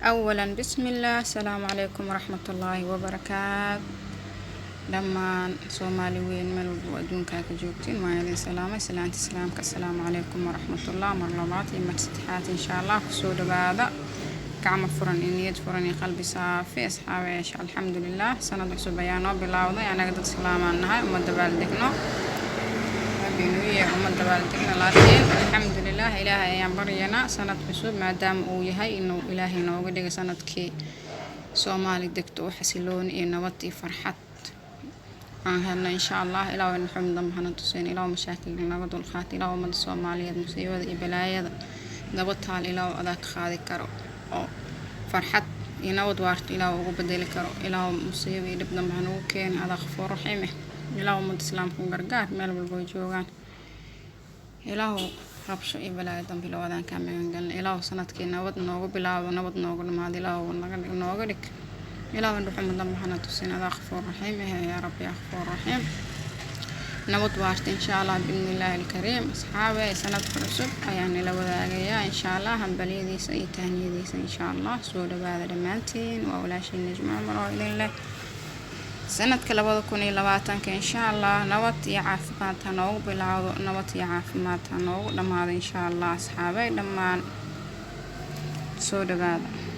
Awalan, bismillaah, asalaamu calaykum waraxmatullaahi wabarakaat. Dhammaan Soomaali weyn meel walba oo adduunkaa ka joogtiin, waan idin salaamay salaanta islaamka. Asalaamu calaykum waraxmatullah mar labaad iyo mar saddexaad. Insha Allah kusoo dhawaada gacmo furan iyo niyad furan iyo qalbi saafi. Asxaabeyaasha, alxamdulilah, sanad cusub ayaa noo bilowday. Anaga dad islaamaan nahay, uma dabaaldegno Happy New Year, uma dabaaldegno, laakiin alxamdulilah, Ilaahay ayaan baryanaa sanad cusub maadaama uu yahay inuu Ilaahay nooga dhigay sanadkii Soomaali degto oo xasilooni iyo nabad iyo farxad aan helno, insha Allah. Ilaah ina xum dambe hana tuseen, Ilaah mashaakil naga dulqaat, Ilaah ummadda Soomaaliyeed musiibada iyo balaayada daba taal Ilaah adaa ka qaadi karo oo farxad iyo nabad waarto Ilaah ugu bedeli karo. Ilaah musiibo iyo dhib dambe hanagu keeni, adaa qafuur raxiim eh. Ilaah ummadda islaamka u gargaar meel walba ay joogaan. Ilaahu rabsho iyo balaayo dambe Ilaah adaan kaa magan galna. Ilaahu sanadkii nabad noogu bilaabo, nabad noogu dhamaado, Ilaahu naga dhig, nooga dhig. Ilaahu indhuxuma dambe hana tusin, adaa qafuur raxiim eh. Yaa rabbi, yaa qafuur raxiim, nabad waarta insha Allah, biidnillaahi alkariim. Asxaabe, sanadka cusub ayaan nila wadaagayaa, insha Allah, hambalyadiisa iyo tahniyadiisa, insha Allah. Soo dhawaada dhammaantiin, waa walaashiin Najmo Cumar oo idin leh sanadka 2020-ka, insha Allah, nabad iyo caafimaad ha noogu bilaawdo, nabad iyo caafimaad ha noogu dhammaado, insha Allah. Asxaabey dhammaan soo dhawaada.